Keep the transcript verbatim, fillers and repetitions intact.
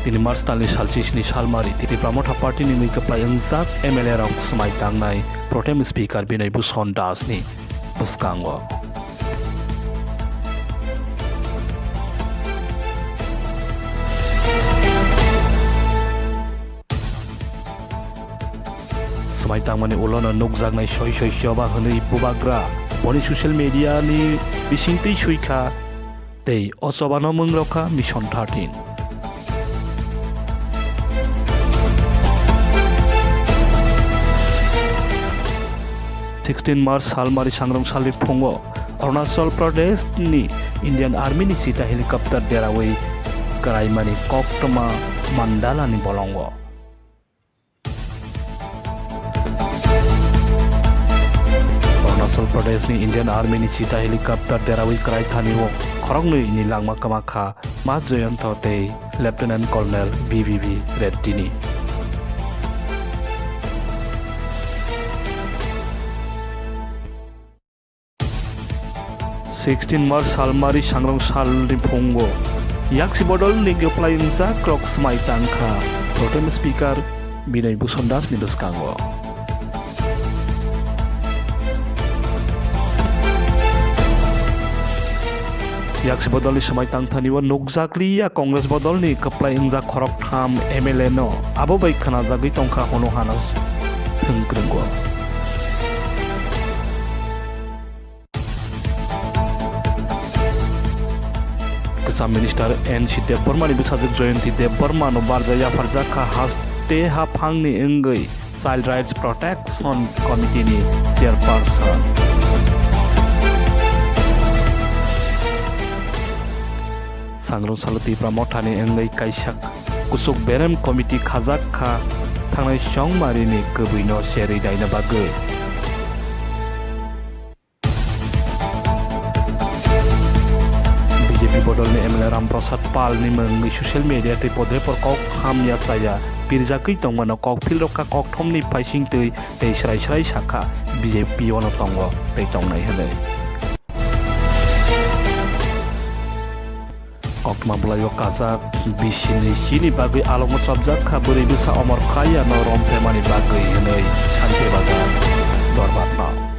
Tini March talni salchisni salmari Tipra Motha Party ni wngwi kwplai wngjak M L A rok swmai tangnai Pro Tem Speaker Binoy Bhusan Das ni bwskango. Swmai tangmani ulono nukjaknai soi soi choba hwnwi bubagra boni social media ni bisingtwi swi kha tei o chobano mung rw kha Mission thirteen. Sixteen March salmari sangrong salni phungo Arunachal Pradesh ni Indian Army ni chita helicopter derawi kwraimani koktwma Mandala ni bolongo. Arunachal Pradesh ni Indian Army ni chita helicopter derawi kwrai thani o khoroknwi ni langma kwma kha Ma Jayanta tei Lieutenant Colonel B B B Reddy ni. Sixteen March salmari sangrong salni phungo yaksi bodol ni kwplai wngjak rok swmai tangkha Pro Tem Speaker Binoy Bhusan Das ni bwskango. Yaksi bodol ni swmai tangthani o nukjakliya Congress bodol ni kwplai wngjak khoroktham M L A no abo bai khwnajagwi tongkha hwnwi hano thwngkwrwngo. Kwcham Minister N C Debbarma ni bwsajwk Jayanti Debbarma no barja yapharjak kha haste haphang ni wngwi Child Rights Protection Committee ni Chairperson. Sangrong salo Tipra Motha ni wngwi kaisa kuchuk berem committee khajak kha thangnai chongmari ni kwbwi no serwi daina bagwi. B J P bodol ni M L A Ram Prasad Pal ni mungwi social media tei podrepor kok hamya chaya pirjagwi tongmano kokphil rok kha kokthom ni phaising twi tei srai srai sakha B J P o no tongo tei tongnai hwnwi. Koktwma bwlai o kajak bisi ni chini bagwi alongo chopjak kha bwrwi bwsa Omor Kaya no romphemani bagwi hwnwi Santir Bazar dorbar no.